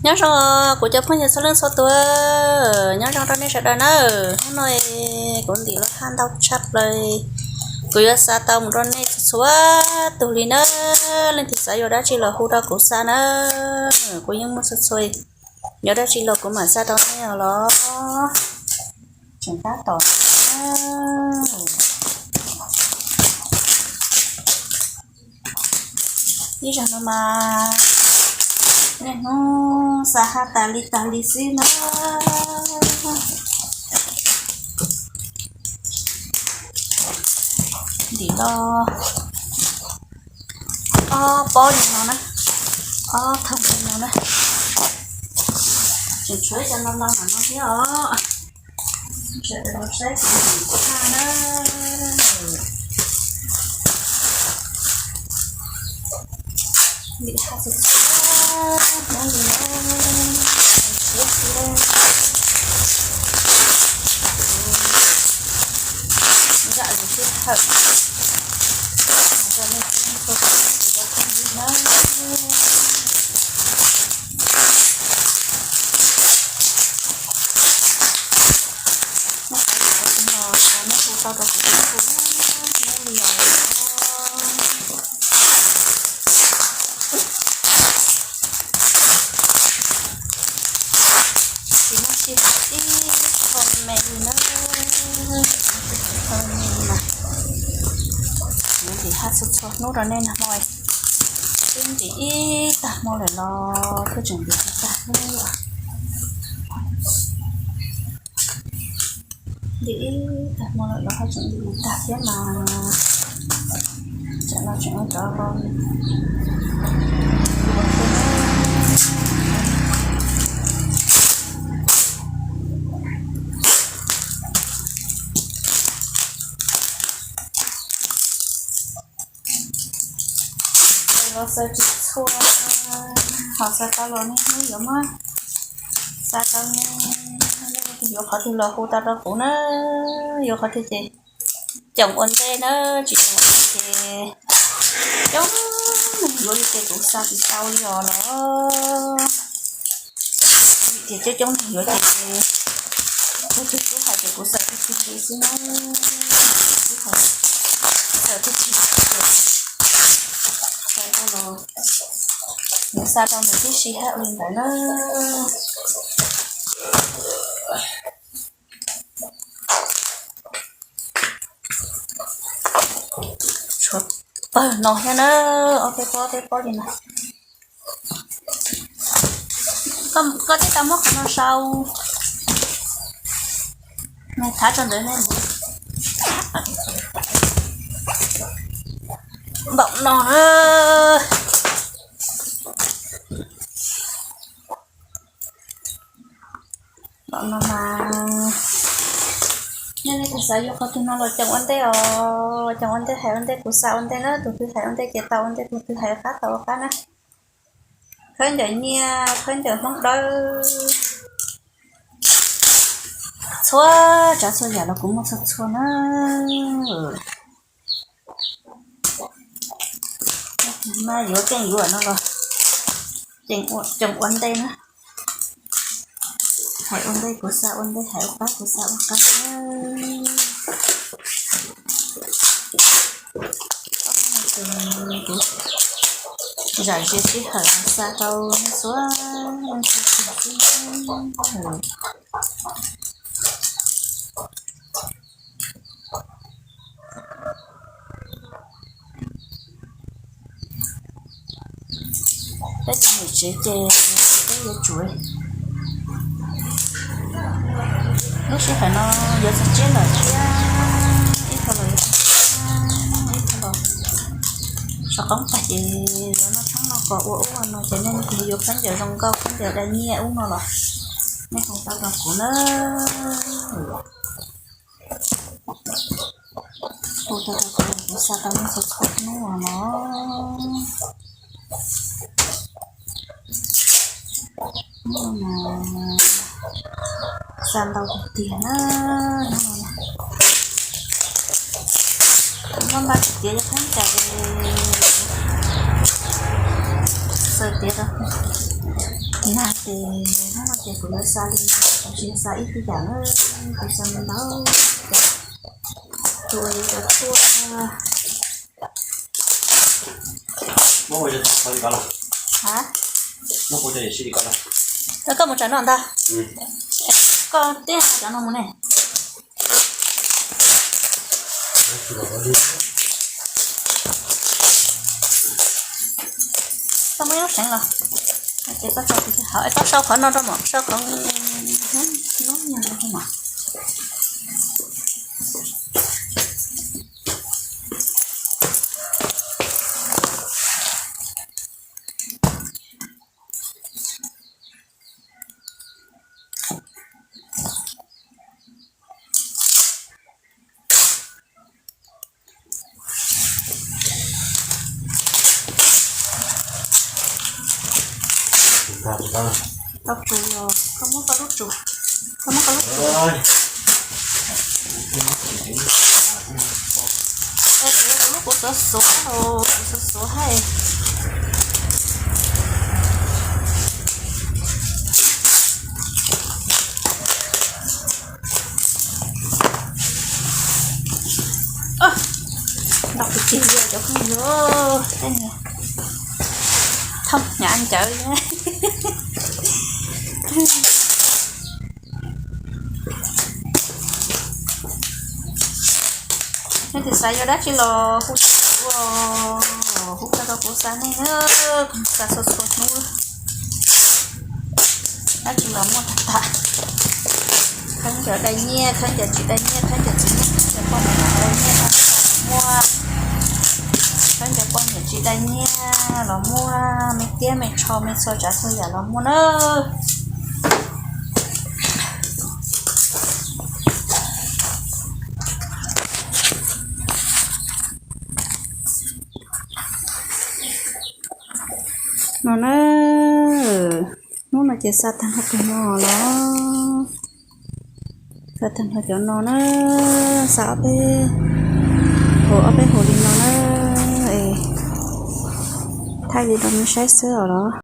Nyob zoo kuv cov phooj ywg txhua leej txhua tus, nyob zoo rau nej sawv daws na. Hnub no kuv ntim lub haj ntau tshaj plaws, kuv yuav xa tau mus rau nej txhua txhua tus li na. Leej twg xav yuav dab tsi los hu rau kuv xa na, kuv yeej muaj txhua txhua. Yuav dab tsi los kuv mam xa rau nej os los. Tseem tab tom ib zaug no mas niaj hnub xa haj tas li tas li xwb na. Ntim los ob pob li no na, ob thooj li no na. Tseem tshuav ib co no no mam no thiab os. Sawv daws los saib kuv ntim haj na. Ntim haj txhua txhua hnub li na. Siab thiab zam lub sij hawm rau nej txhua tus, kuv cov phooj ywg na. Nej hu tau rau kuv, kuv hu li os. Tsis muaj sij hawm ib qho me li na, tsis muaj sij hawm ib qho me li mas yuav ntim haj txhua txhua hnub rau nej nag hmo. Twb ntim ib tag hmo lawm los kuj tseem ntim tsis tag thiab. Ntim ib tag hmo lawm los kuj tseem ntim tsis tag thiab mas. Tsam no tseem ua rov los. Los xaws tsis txhua, ho xaws tau los nej hnub yuav muab xa tau, nej yuav qhov twg los hu tau rau kuv na, yuav qhov twg ces coom ua ntej na, tsis coom ua ntej ces coob neeg yuav li ces kuv xa tsis tau li os los. Vim tias coob coob neeg yuav ces kuv tus tub hais tias kuv xaws tib si li xwb na, xaws tib si, xaws tau los yuav xa rau nws tib si hab ua li ntawd na. Tshuav pawg no thiab na, ob peb pob peb pob li no. Koj twb tau muab qhov no sau, nws thav rau ntawd ne. Npaum no na. Npaum no mas nej leej twg xav yuav qhov twg no los coom ua ntej os, coom ua ntej, hais ua ntej kuv xa ua ntej na, tus twg hais ua ntej ces tau ua ntej, tus twg hais qab tau ua qab na. Khaub ncaws nyiaj, khaub ncaws Hmoob dawb, txhua tsav txhua yam los kuv muaj txhua txhua na. Mas yuav keej yuav no los coom ua ntej na. Hais ua ntej kuv xa ua ntej, hais ua qab kuv xa ua qab. Zam ze sij hawm xa tau nej txhua leej txhua tus xwb. Peb cov niam tsev ces peb yuav tsum, lub sij hawm no yuav txog tsiab lawm thiab, ib txhia los yuav txog tsiab, ib txhia los sov qoob tag ces yuav noj tshoob noj kos ua ub ua no ces nej yuav khaub ncaws zoo nkauj, khaub ncaws dai nyiaj ub no los nej hu tau rau kuv na. Hu tau rau kuv, kuv xa tau nej txhua txhua hnub os mog. Hnub no xa ntau tiag tiag na. Hnub no npaj tiav cov khaub ncaws, xaws tiav rau. Nag ces hnub no ces kuv yuav xa li no, kuv tsis yog xa ib tug yam na, kuv xa ntau cov, tus uas yuav cov tshuaj. Muab ua li ko los? Ha? Muab ua li ko los? Koj mus tsam no ntag. Koj tib cov no mus ne. Koj muab ib lub seev los. Ces koj tso kuv hauv, koj sau qhov no rau mam, sau qhov no, no mas. Tau tsum los koj muab koj lub tsum, koj muab koj lub tsum. Kuv lub kuv xuav xuav, kuv xuav xuav hais. Noj kwv tij cov phooj ywg, tej niag thooj hnyav ncawv. Nej tus xav yuav dab tsi los hu rau kuv, hu rau kuv xa nej na, kuv xa txhua txhua hnub. Dab tsi los muaj tag tag. Khaub ncaws dai nyiaj, khaub ncaws tsis dai nyiaj, khaub ncaws txiv nyiaj, khaub ncaws poj niam dai nyiaj, muaj. Khaub ncaws poj niam tsis dai nyiaj los muaj, me tiab me tsho me txhua tsav txhua yam los muaj na. No na, hnub no ces xa tag nrho cov no los, xa tag nrho cov no na, xa ob peb hauv, ob peb hauv li no na, es thaij li rau nej saib xwb os los.